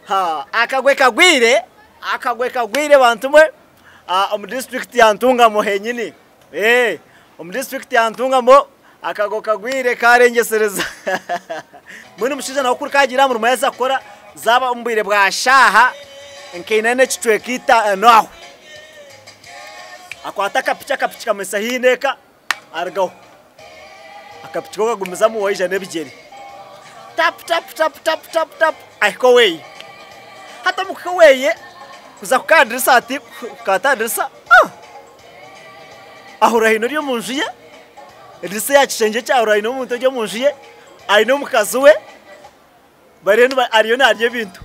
Ha, akagwe kagwire, akagwe kagwire bantu mwe omu disiturikiti ya Ntungamo henyini. Ee, omu disiturikiti ya Ntungamo akagwe kagwire karengyesereza. Mbwenu omushaija nawe kuri kagiire aha murimo yaaza kukora zaaba omu bwire bwa shaaha nka ina n'ekicweka itaano aho. Akwata akapiki, akapiki kamuhitsya haihi n'eka arugaho. Akapiki ko kagumizamu waija n'ebigyere. Tapu tapu tapu tapu tapu tapu ahika oweye. Hati omu kuhika oweye kuza kukadirisa ati kukaata aha dirisa ahurira haine ori omu nju ye, edirisa eya kishengye kye ahurira haine omuntu ori omu nju ye, aine omukazi we bariyo ariyo naarya ebintu.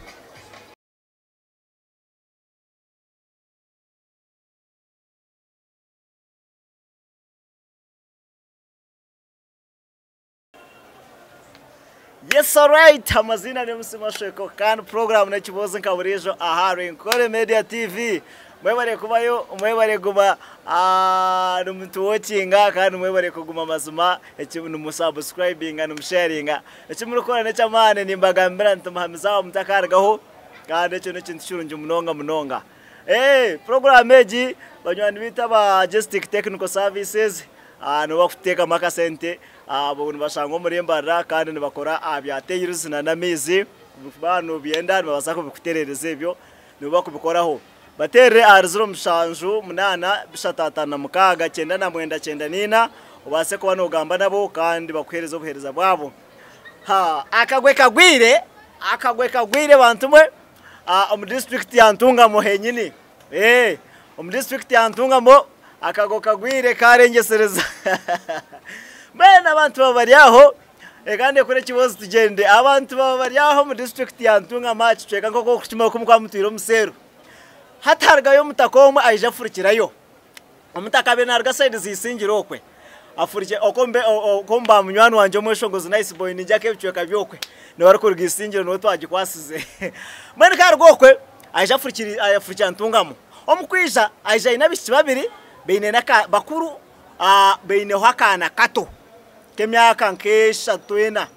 Yes alright amaziina ni MC Masheko kandi program n'ekiboozi nka buriijo aha Rwinkore Media TV. Mwebare kubayo, mwebare guma nimutuwokinga kandi mwebare kuguma mazima eki nimusubscribinga nimusharinga. Eki murikukora n'eky'amaani nimbagambira nti muhamize aho mutakarugaho kandi ekyo n'ekintu kirungi munonga munonga. Puroguraamu egi banywani baitu aba Jestic Technical Services nibo barikututeekamu akasente. Abo nibashangwa omuri Mbarara kandi nibakora aha bya tails n'amaizi. Waaba nobyenda nibabaasa kubikutereereza ebyo, nibo barikubikoraho. Bateerere ahari 07 8 356 99 94 obaase kuba noogamba nabo kandi bakuheereze obuheereza bwabo. Akagwe kagwire, akagwe kagwire bantu mwe. Omu disiturikiti ya Ntungamo henyini. Omu disiturikiti ya Ntungamo akago kagwire karengyesereza. Mbwenu abantu baba bari aho, reka ndekure ekiboozi tugyende. Abantu baba bari aho omu disiturikiti ya Ntungamo aha kicweka nk'oku orikukimanya oku mukuba mutwire omu seero. Hati harugayo omutaka omwe aija afurukirayo. Omutaka abaire naaruga sayidi za Isingiro okwe, afurukire okwo omu ba munywani wangye omweshongozi Nice Boy ningira ak'ebicweka by'okwe niwe arikuruga Isingiro niwe twagikwasize. Mbwenu ku aruga okwe aija afurukire afurukira Ntungamo. Omu kwija aija aine abaishiki babiri baine n'aka bakuru baineho akaana kato k'emyaka nk'eshatu ena.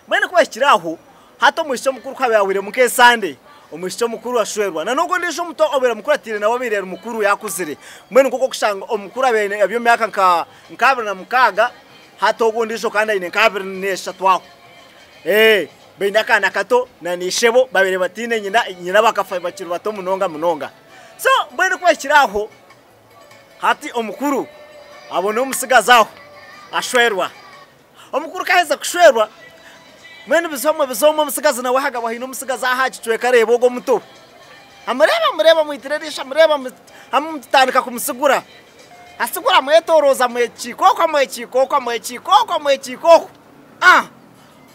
Mbwenu ku bahikire aho, hati omwishiki omukuru ku abaire ahwairemu nk'esande, omwishiki omukuru ashwerwa. Na n'ogwo ondiijo omuto obaire amukuratiire nawe abaire ari mukuru yaakuzire. Mbwenu nk'oku orikushanga omukuru abaire ari omu myaka nka 26, hati ogwo ondiijo kandi aine nka 23 aho. Baine akaana kato na ishebo babaire bataine nyina, nyina bakafa bakiri bato munonga munonga. So mbwenu ku bahikire aho, hati omukuru abona omutsigazi aho ashwerwa. Omukuru ku aheza kushwerwa, mbwenu biza omwe biza omwe omutsigazi nawe ahagabwa haine omutsigazi aha aha kicweka areeba ogwo omuto. Amureeba amureeba amwitira eriisho amureeba amutandika kumutsigura. Atsigura amwetorooza amwekiika oku amwekiika oku amwekiika oku amwekiika oku.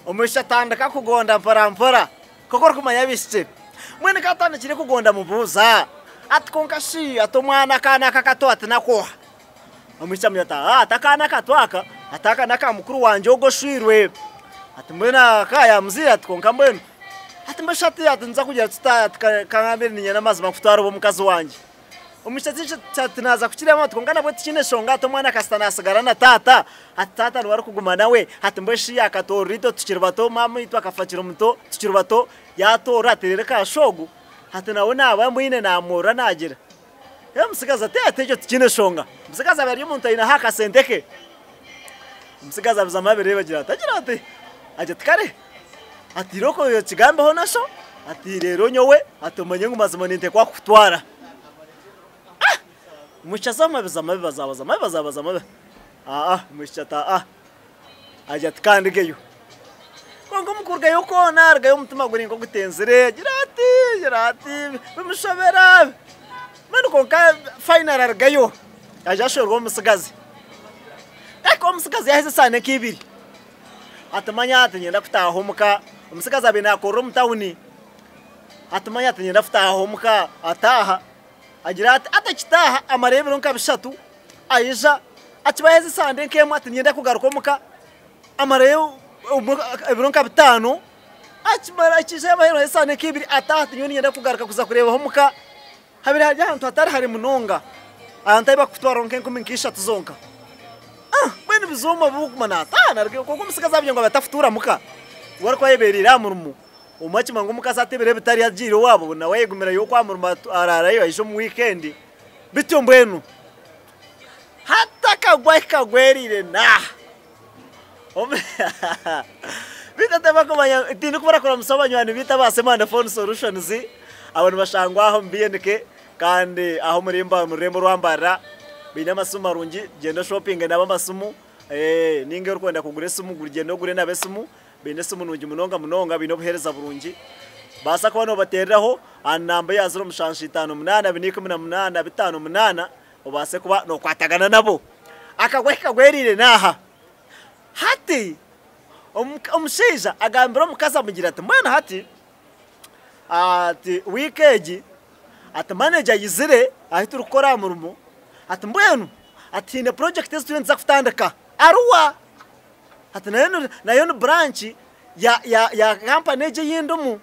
Omwishiki atandika kugonda mpora mpora nk'oku orikumanya abaishiki. Mbwenu ku atandikire kugonda amubuuza ati kwonka shi ati omwana akaana aka akato ati n'akooha? Omwishiki amugira ati, Aa, ati akaana akato aka, ati aka n'aka mukuru wangye ogwo oshwirwe. Ati mbwenu aka yaamuzaire ati kwonka mbwenu, ati mbwenu shi ati ati nituza kugira tuta ati ka ngambe niinyenda amazima kutwara obe omukazi wangye. Omwishiki ati ati naaza kukireeba ati kwonka nabwo tikiine nshonga ati omwana kasita naasigara na taata, ati taata niwe arikuguma nawe, ati mbwenu shi yaakatoorora itwe tukiri bato, maama itwe akafa akiri muto tukiri bato, yaatoorora ati reero kaasha ogu, ati nawe naaba amwine naamworora naagira. Omutsigazi ati, ati ekyo tikiine nshonga. Omutsigazi aba ari omuntu aineho akasente ke. Omutsigazi abizamu abireeba agira ati, agira ati, agira ati kare, ati irooko okigambeho na sho, ati reero nyowe ati omanye ngu mazima ninteekwa kukutwara. Ah! Omwishiki azamu abizamu abibazabazamu abibazabazamu abi, aa omwishiki ati aa, agira ati kandigeyo. Kwonka omu kurugayo kwona arugayo omutima guri nk'ogutenzire agira ati, agira ati, bimushobera. Mbwenu kwonka finally arugayo aija ashwerwa omutsigazi. Kwonka omutsigazi yaaheza esaano nk'ibiri ati manya ati niinyenda kutaaha omuka, omutsigazi abaire naakorera omu tawuni, ati manya ati niinyenda kutaaha omuka, ataaha agira ati atakitaaha amarayo ebiro nka bishatu aija akiba yaaheza esande nk'emwe ati niinyenda kugaruka omuka amarayo ebiro nka bitaano. Akimara akiija yaaba hariho esaano nk'ibiri ataaha ati nyowe niinyenda kugaruka kuza kureebaho omuka. Habire hari ahantu hatari hare munonga, ahantu ahu barikukutwariraho nk'enkumi nk'ishatu zonka. Mbwenu bizooma burikumanya naataaha narugayo kwonka omutsigazi ahabwire ngu abe atakutuura muka, we arikuba ayebeereire aha murimo. Obumwe akimanya ngu omukazi hati ebiro ebi tariyo agiire owaabo nawe ayegumirayo okwo aha murimo araarayo aije omu wiikendi. Bityo mbwenu hati akagwa ahi kagwereire naaha. Beitu tibakumanya tindikubura kuramutsya banywani beitu aba Semanda Phone Solutions abo nibashangwa aha omu BNK kandi aha omuri omu rurembo orwa Mbarara baine amasimu marungi gyenda oshopinge nabo amasimu ninga orikwenda kugura esimu gyenda ogure nabo esimu baine esimu nungi munonga munonga baine obuheereza burungi baasa kuba nobateereraho aha namba eya ziro mushanju itaano munaana bina ikumi na munaana bitaano munaana obaase kuba nokwatagana nabo. Akagwa ahi kagwereire n'aha. Hati omushaija agambira omukazi amugira ati mbwenu hati ati wiiki egi ati maneja aizire ahu turikukora aha murimo ati mbwenu ati haine purojekiti ezi turiyo nituza kutandika Arua ati nayo ni buranki ya kampani egi ei ndimu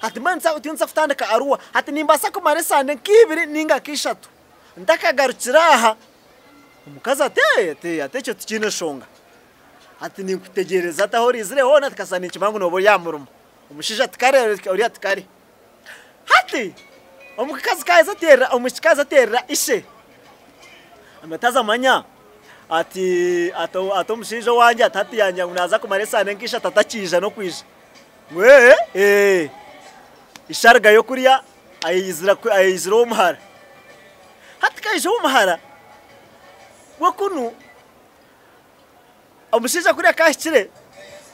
ati mbwenu turiyo nituza kutandika Arua ati nimbaasa kumara esande nk'ibiri ninga nk'ishatu ntakagarukire aha. Omukazi ati, Ee, ati, ati ekyo tikiine nshonga. Ati ninkutegyereza ati ahu oraizire hoona ati kasita ninkimanya ngu nooba ori aha murimo. Omushaija ati kare, oriya ati kare. Hati omukazi ku aheza ateerera omwishiki aheza ateerera ishe, amweta haza manya ati ati ati omushaija owangye ati hati yangira ngu naaza kumara esaano nk'ishatu atakiija n'okwija. Ngu ee, ee. Ishe arugayo kuriya ayeyizira ayeyizira ow'omuhara. Hati ku aija ow'omuhara, we kunu omushaija kuriya ku ahikire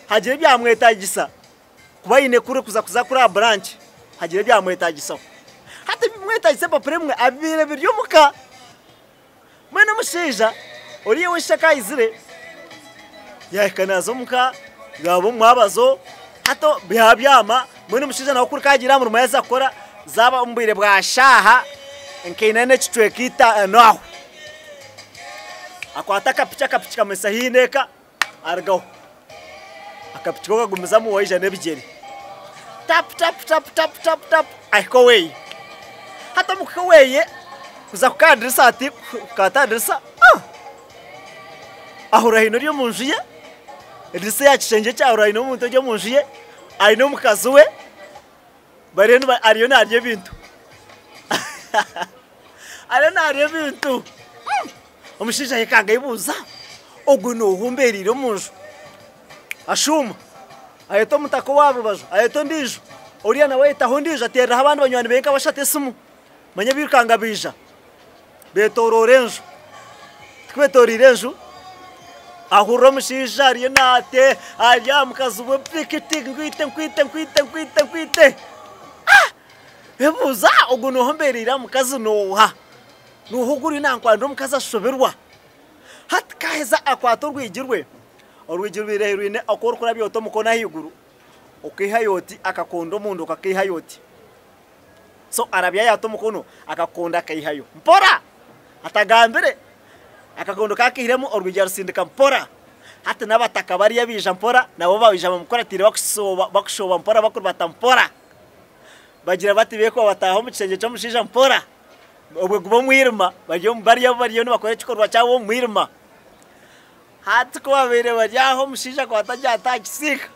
hagira ebyamwetagisa kuba aine kuri kuza kuza kuri aha buranki hagira ebyamwetagisaho. Hati ebimwetagisa empapura ebimwe abibaire biri omuka. Mbwenu omushaija oriya we ishe ku aizire, yaahika naaza omuka, yaaba omu mwabazo, hati yaabyama, mbwenu omushaija nawe kuri kaagiire aha murimo yaaza kukora, zaaba omu bwire bwa shaaha nka ina n'ekicweka itaano aho. Akwata akapiki, akapiki kamuhitsya haihi n'eka, arugaho. Akapiki ko kagumizamu we aija n'ebigyere. Tapu tapu tapu tapu tapu tapu ahika oweye. Hati omu kuhika oweye kuza kukandirisa ati kukatandirisa ah! Ahurira haine ori omu nju ye, edirisa eya kishengye kye ahurira haine omuntu ori omu nju ye, aine omukazi we, bariyo niba ariyo naarya ebintu. Ariyo naarya ebintu. Omushaija ayekanga ayebuuza, ogu nooha ombeereire omu nju? Ashuuma, ayeta omutaka owa rubaju, ayeta ondiijo, oriya nawe ayetaho ondiijo, ateereraho abandi banywani be nka bashatu esimu. Manya bairukanga baija, beetooroora enju. Ku beetooroire enju, ahurira omushaija ariyo naate ari aha mukazi we pikiti nkwite nkwite nkwite nkwite nkwite. Ebuuza ogu nooha ombeereire aha mukazi nooha? Nooha ogu oriyo nankwanira omukazi ashoberwa. Hati ku aheza akwata orwigi rwe, orwigi rwire rwine oku orikurabya oti omukono ahaiguru, okaihayo oti akakondo omunda okakaihayo oti. So arabya yaata omukono akakondo akaihayo mpora atagambire. Akakondo ku akaihiremu orwigi arusindika mpora. Hati n'abataka bariya baija mpora nabo baija bamukuratiire bakushooba mpora bakurubata mpora. Bagira bati beekuba bataaha omu kishengye ky'omushaija mpora. Obwo guba omwirima, bari omu bari abu bariyo nibakora ekikorwa kyabo omu mwirima. Hati ku babaire bari aho omushaija akwata agira ati aha kisiika,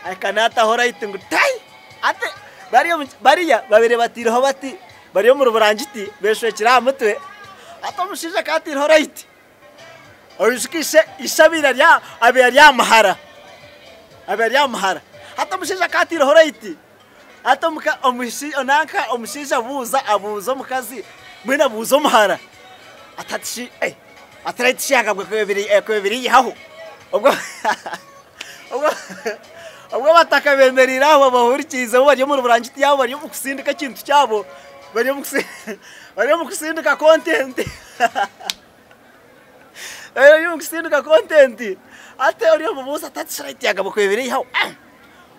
ahika naataho rayiti ngu tai! Hati bari omu bariya babaire bataireho bati bari omuri burangiti beeshwekire aha mutwe, hati omushaija ku ataireho rayiti, oijuka ishe ishe abaire ari aha abaire ari aha muhara, abaire ari aha muhara. Hati omushaija ku ataireho rayiti, Hati omuka omushi nanka omushaija abuuza abuuza omukazi mbwenu abuuza omuhara ati hati shi eh ati right shi akagwe kwebiri kwebiriihaho obwo obwo obwo abataka bemereire aho babahurikiize bo bari omuri burangiti yaabo bari omu kusindika ekintu kyabo bari omu kusi bari omu kusindika content bari omu kusindika content hati ori omubuuza ati hati shi right akagwe kwebiriihaho ah.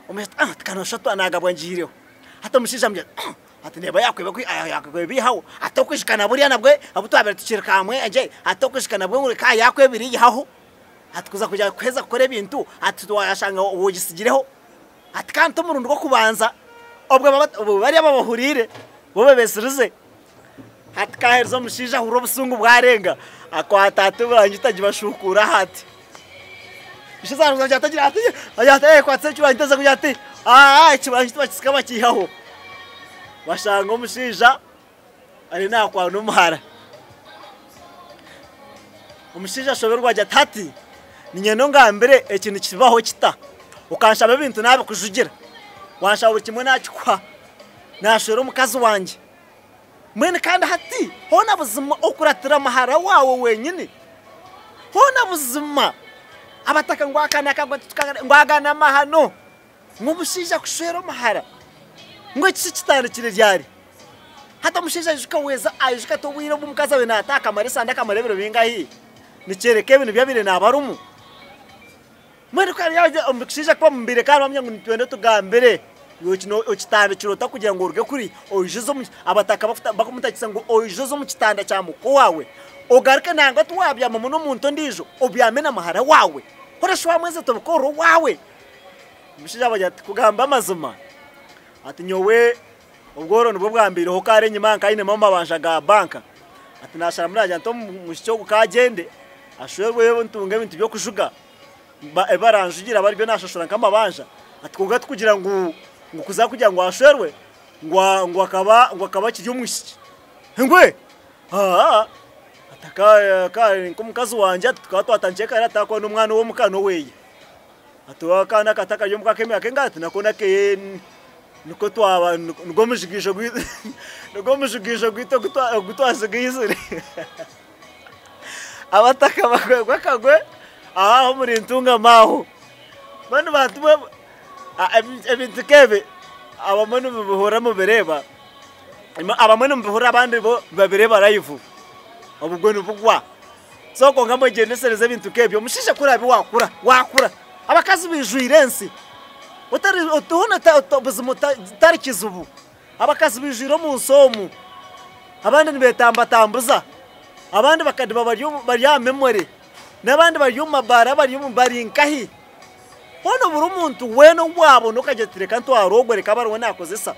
Omushaija ati, ah, kanoshusha oti naagabwa ngiireho. Hati omushaija amugira ati, ah, ati neeba yaakweba kwi yaakweba eihaho, ati okwijukana buriya nabwe obu twabaire tukiri kamwengye, ati okwijukana nabwe ngu eka yaakwebire eihaho, ati kuza kugira kuheza kukora ebintu, ati waashanga ogitsigireho, ati kandi t'omurundi gw'okubanza, obwo baba obwo bariya babahuriire bo babeesirize. Hati ku aherize omushaija ahurira obusungu bwarenga, akwata ati burangiti agibashuukuura aha ati. Omushaija aruga agira ati, agira ati, agira ati, ekwatsa ekirangiti aza kugira ati, Aa ekibanja tibakisika bakiihaho. Bashanga omushaija ariyo naakwana omuhara. Omushaija ashoberwa agira ati, Hati niinyenda ongambire eki nikibaho kita? Okanshaba ebintu naabikujugira, wanshaba buri kimwe naakikuha, naashwera omukazi wangye. Mbwenu kandi hati hoona buzima okuratira muhara waawe wenyini? Hoona buzima abataka ngu aka n'akagwe ngu aga n'amahano, ngu omushaija kushwera omuhara, ngu eki shi kitandikire ryari? Hati omushaija aijuka weeza aijuka ati obwire obu omukazi abaire naataaha akamara esande akamara ebiro bingahi? Nikyoreka ebi nibyo abaire naaba arimu. Mbwenu ku hariyo omushaija ku bamubaire kandi bamanya ngu nitwenda otugambire iwe okitandikire ota kugira ngu oruge kuri oije oze omu abataka bakumutakisa ngu oije oze omu kitanda kya muka waawe ogaruke nangwa tiwabyamamu n'omuntu ondiijo obyame na muhara waawe hoona shi wamweza tobikora owaawe. Omushaija abagira ati kugamba amazima ati nyowe Obworo nibwo bwambaireho kare enyima nkainemu amabanja ga banka. Hati nasharamu nagira nti omwishiki ogu kagyende ashwerwe ntunge ebintu by'okujuga ebi baranjugira abe aribyo nashashura nk'amabanja. Hati kwonka tikugira ngu kuza kugira ngu ashwerwe ngu akaba akiri omwishiki. Ngwe haa hati nk'omukazi wangye hati tukaba twatandikire kare hati ahakuba n'omwana ow'omuka n'oweye. Hati akaana akato akari omuka ak'emyaka engahi hati nako n'akeye nikwo twaba nigwo mujigiijo gwaitu nigwo mujigiijo gwaitu ogu twazigaizire. Abataka bagwe akagwe aho aho omuri Ntungamo aho. Mbwenu bantu mwe ebintu nk'ebi abamwe nimubihurira mubireeba, abamwe nimubihurira abandi bo nibabireeba live obugwe nibugwa. So kwonka mwegyendesereze ebintu nk'ebyo. Omushaija ku oraabe waakura, waakura. Abakazi baijwire ensi. Otari hoona buzima otari kizibu. Abakazi baijwire omu nsi omu. Abandi nibeetambatambuza, abandi bakadiba bari bari aha memore, n'abandi bari omu mabaara bari omu bari nkahi. Hoona obure omuntu weena ou waabona okagira oti reka ntware ogwo reka abe ariwe naakozesa.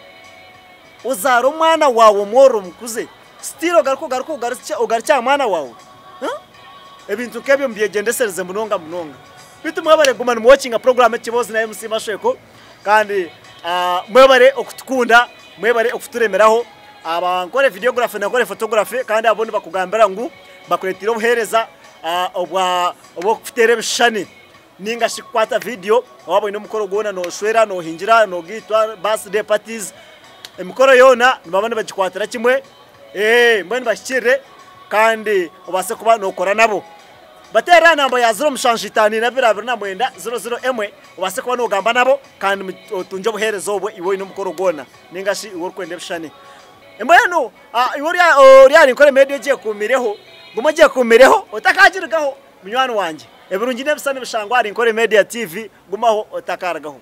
Ozaare omwana waawe omworore omukuze. Still ogaruke ogaruke ogarukye ogarukye aha mwana waawe? Huh? Ebintu nk'ebyo mubyegyendesereze munonga munonga. Beitu mwebare kuguma nimuwokinga puroguraamu Ekiboozi na MC Mashweko kandi mwebare okutukunda, mwebare okuturemeraho. Abankore videography na nkore photography kandi abo nibakugambira ngu bakureteire obuheereza obwa obw'okukuteera ebishushani ninga shi kukwata vidiyo waaba oine omukoro gwona nooshwera, noohingira, noogaitwa, birthday parties, emikoro yoona nibaba nibagikwatira kimwe mbwenu bahikirire kandi obaase kuba nookora nabo. Bateerere aha namba ya 075229 00 emwe obaase kuba noogamba nabo kandi otungye obuheereza obwo iwe oine omukoro gwona ninga shi iwe orikwenda ebishushani. Mbwenu iwe ori ahari Nkore Media ogyekuumireho, guma ogyekuumireho otakagirugaho. Munywani wangye, ebirungi n'ebisa nibishangwa ahari Nkore Media TV, gumaho otakarugaho.